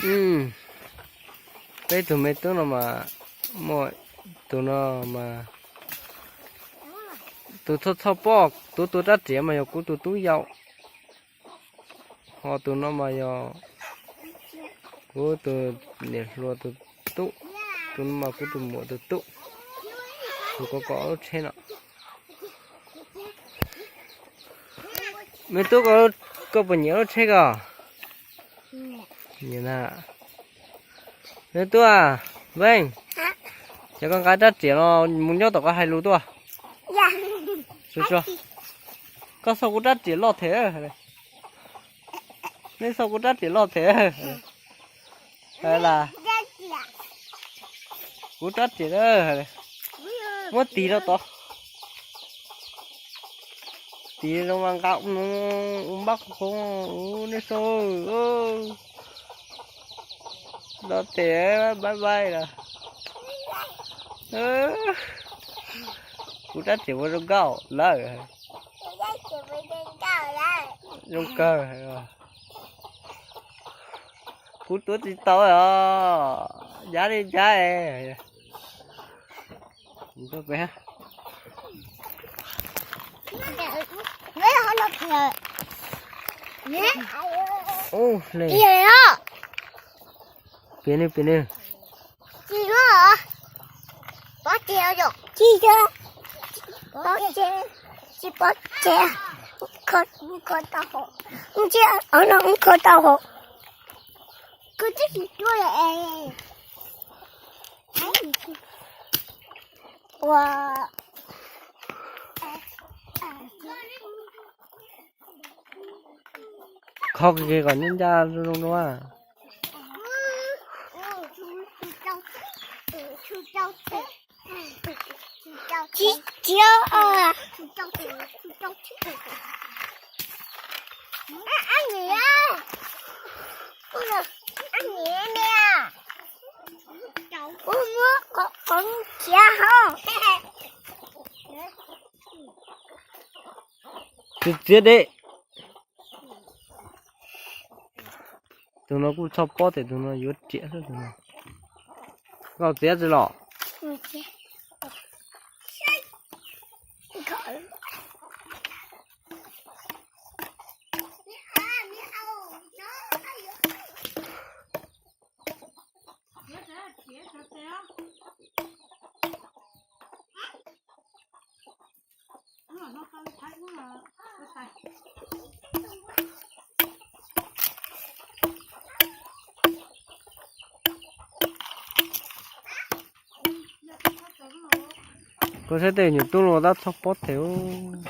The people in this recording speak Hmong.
Peb tug me tub no mas, muaj tus no mas, tus txhoj txhoj poj, tus tua rab riam mas yog kuv tus tub yau, ho tus no mas yog kuv tus niam hluas tus tub, tus no mas kuv tus muam tus tub, tus kov kom lub tsheb no. Me tub, koj puas nyiam lub tsheb ko? Nyiam na. Me tub, Veej, ces koj nqa rab riam no mus nyob tom koj hais lus tuaj. Koj xauj kuv rab riam loj them. Nej xauj kuv rab riam loj them. Las, kuv rab riam, muab tis rau tod, tis rau mas nqa ua npab qhov qhov, nej xauj. Loj them, bye bye lawm. Kuv rab riam ua zoo nkauj lawm. Zoo kawg. Kuv tuav tsis tau os, ncav li ncav. Piav ne, piav ne. Pov tseg, tsis pov tseg, kho tau hauv, ntsia no kho tau hauv, koj twb tsis tuaj lawm. Ua, kho kiag kom ncaj ncaj zoo zoo. Tsis tsis, ab niam, ab niam, ua muab qhov qhov khiav hauv. Txiav txiav deb. Tus no kuj txhob pob tias tus no yuav riam xwb tus no. Koj txiav tsis los? Koj saib tej nyuam tub los tab txhob pob them ub.